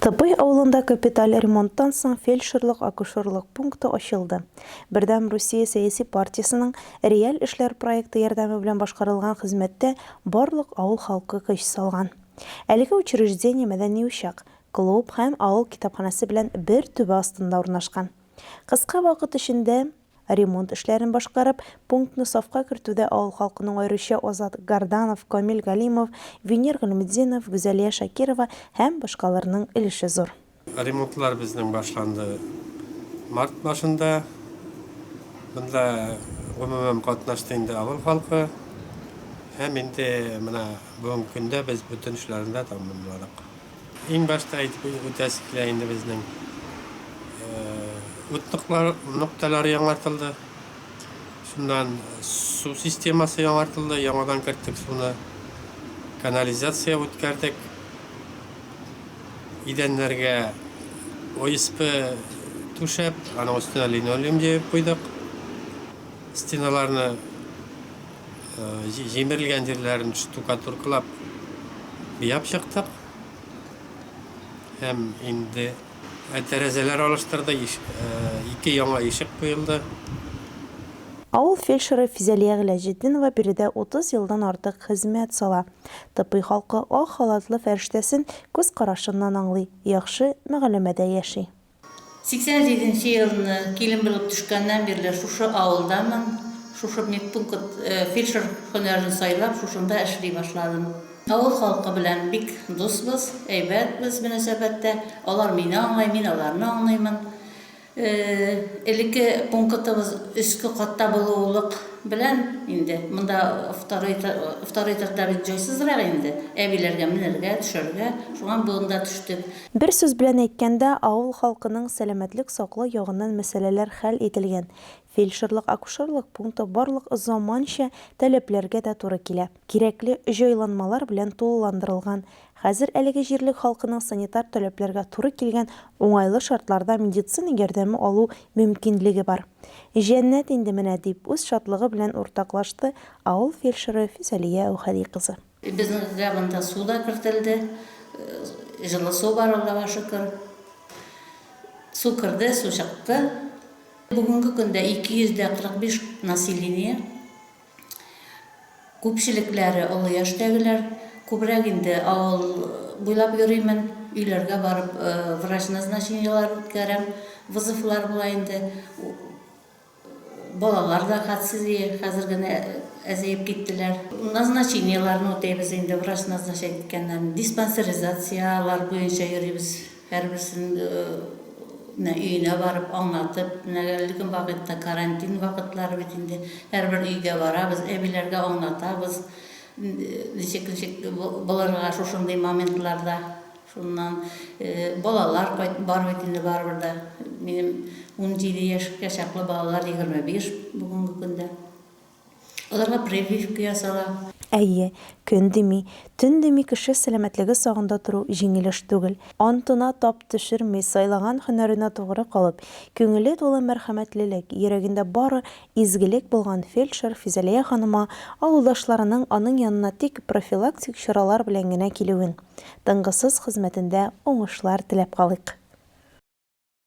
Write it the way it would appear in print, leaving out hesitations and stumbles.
Тыпый авылында капиталь ремонттан соң фельдшерлык-акушерлык пункты ачылды. Бердәм Русия сәяси партиясенең Реаль эшләр проекты ярдәме белән башкарылган хезмәттә барлык авыл халкы көч салган. Әлеге учреждение мәдәни учак, клуб һәм авыл китапханәсе белән бер түбә астында урнашкан. Кыска вакыт эчендә Ремонт эшләрен башкарып, пунктны сафка кертүдә авыл халкының аеруча Азат Гарданов, Камил Галимов, Венер Гыйльметдинов, Гүзәлия Шакирова һәм башкаларның өлеше зур. Ремонтлар безнең башланды март башында. Монда гомумән катнашты инде авыл халкы. Һәм инде менә бүгенге көндә без бөтен эшләрне дә тәмамладык. Иң башта әйтеп үтәсе килә инде безнең ут нокталары яңартылды. Шуннан су системасы яңартылды, яңадан керттек суны. Канализация үткәрдек. Идәннәргә ОСП түшәп, аның өстенә линолеум җәеп куйдык. Стеналарны Җимерелгән җирләрен штукатуркалап буяп чыктык. Һәм инде тәрәзәләр алыштырды, ике яңа ишек куелды. Авыл фельдшеры Физәлия Гыйләҗетдинова биредә 30 елдан артык хезмәт сала. Тыпый халкы ак халатлы фәрештәсен күз карашыннан аңлый, яхшы мөгаләмәдә яши. 87 нче елны килен булып төшкәннән бирле шушы авылдамын. Шушы медпункт фельдшер һөнәрен сайлап, шушында эшли башладым. Авыл халкы белән бик дусбыз, әйбәтбез мөнәсәбәттә. Алар мине аңлый, мин аларны аңлыймын. Элекке пунктыбыз өске катта булуылык белән инде, монда второй второй этажда бит җайсызрак инде, әбиләргә менәргә, төшәргә, шуңа монда төштек. Бер сүз белән әйткәндә, авыл халкының сәламәтлек саклау ягыннан мәсьәләләр хәл ителгән. Фельдшерлык-акушерлык пункты барлык заманча таләпләргә дә туры килә. Кирәкле җайланмалар белән тулыландырылган. Хәзер әлеге җирлек халкының санитар таләпләргә туры килгән уңайлы шартларда медицина ярдәме алу мөмкинлеге бар. Җәннәт инде менә, дип үз шатлыгы белән уртаклашты авыл фельдшеры Физәлия Әүхәди кызы. Безгә монда су да кертелде. Җылы су бар, Аллага шөкер. Су керде, су чыкты. Бүгенге көндә 245 население. Күпчелекләре олы яшьтәгеләр. Күбрәк инде авыл буйлап йөримен. Өйләргә барып врач назначениеләр үткәрәм. Вызовлар була инде. Балалар да хәтсез, хәзер генә әзәеп киттеләр. Назначениеләрне үтәйбез инде, врач назначать иткәннәрен. Диспансеризацияләр буенча йөрибез. Һәрберсен менә өенә барып, аңлатып, менә әлеге вакытта карантин вакытлары бит инде. Һәрбер өйгә барабыз, әбиләргә аңлатабыз, ничек-ничек булырга шушындый моментларда. Шуннан балалар кайт, бар бит инде барыбер дә. Минем 17 яшькә чаклы балалар 25 бүгенге көндә. Аларга прививка ясала. Әйе, көн дими, төн дими кеше сәламәтлеге сагында тору җиңел эш түгел. Антына тап төшерми, сайлаган һөнәренә тугры калып, күңеле тулы мәрхәмәтлелек, йөрәгендә бары изгелек булган фельдшер Физәлия ханыма авылдашларының аның янына тик профилактик чаралар белән генә килүен, тынгысыз хезмәтендә уңышлар теләп калыйк.